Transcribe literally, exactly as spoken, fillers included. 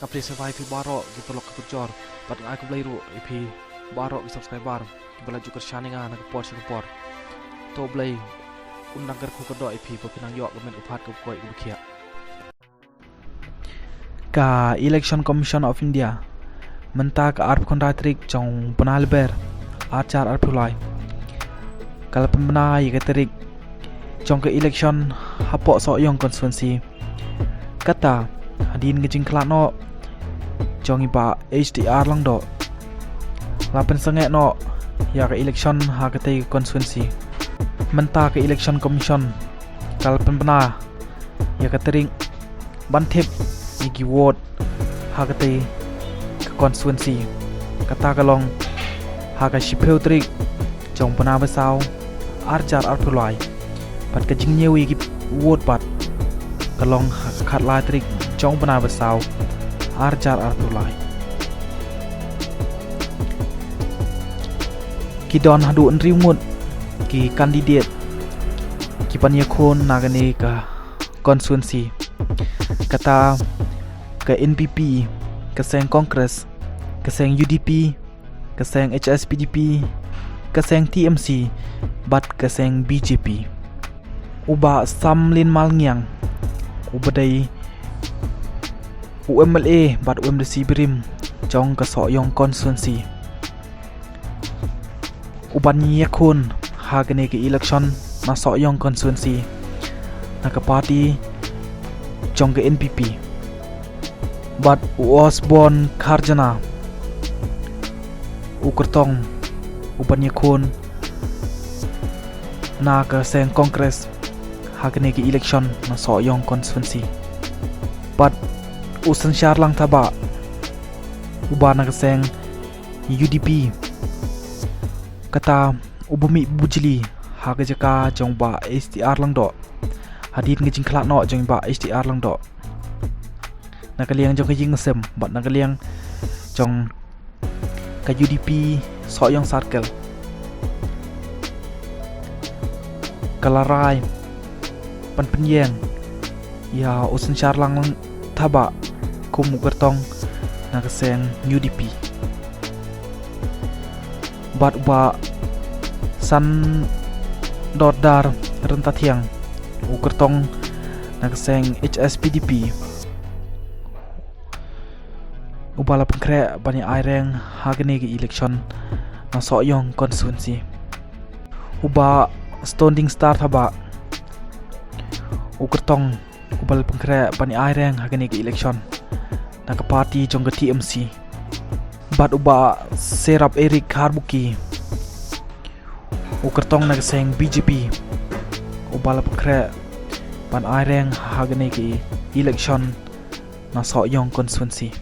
Ka phi sngewbha ïa phi baroh ki paralok ki parajor bad nga ai khublei ruh ïa phi baroh ki subscriber kiba la ju kyrshan ïa nga na ka por sha ka por. To Blei un nang kyrkhu kyrdoh ïa phi ba phin nang ïoh ka met ka phad kaba koit kaba khiah. Ka Election Commission of India mynta ka arphew khyndai tarik jong u bnai Lber arhajar arphew lai ka la pynbna ïa ka tarik jong ka election hapoh Sohiong constituency. Kata hadien ka jingkhlad noh jong i Bah H D R Lyngdoh la pynsangeh noh ïa ka election ha katei ka constituency. Mynta ka Election Commission ka la pynbna ïa ka tarik ban thep ïa ki vote ha katei ka constituency. Kata ka long ha ka shiphew tarik jong u bnai ba saw arhajar arphew lai. Bad ka jingngew ïa ki vote pat ka long ha ka khatlai tarik jong u bnai ba saw arhajar arphew lai. Ki don haduh hynriew ngut ki candidate ki ban ïakhun na kane ka constituency. Kata ka N P P, ka seng Congress, ka seng U D P, ka seng H S P D P, ka seng T M C bad ka seng B J P. U Bah Samlin Malngiang uba dei u M L A bad u M D C barim jong ka Sohiong constituency u ban ïakhun ha kane ka election na Sohiong constituency na ka party jong ka N P P. Bad u Osborne Kharjana u kyrtong u ban ïakhun na ka seng Congress ha kane ka election na Sohiong constituency. Bad u Synshar Langthabah uba na ka seng U D P, kata uba mih bujli ha ka jaka jong u Bah H D R Lyngdoh hadien ka jingkhlad noh jong i Bah H D R Lyngdoh na ka liang jong ka ïing ka sem bad na ka liang jong ka U D P Sohiong Circle. Ka la rai ban pynïeng ïa u Synshar Langthabah kum u kyrtong na ka seng U D P. Bad u Bah Sandordar Ryntathiang u kyrtong na ka seng H S P D P uba la pynkhreh ban ïa aireng ha kane ka election na Sohiong constituency. U Bah Standing Star Thabah u kyrtong uba la pynkhreh ban ïa aireng ha kane ka election na ka party jong ka T M C. Bad u Bah Serap Eric Kharbuki u kyrtong na ka seng B J P uba la pynkhreh ban aireng ha kane ka election na Sohiong constituency.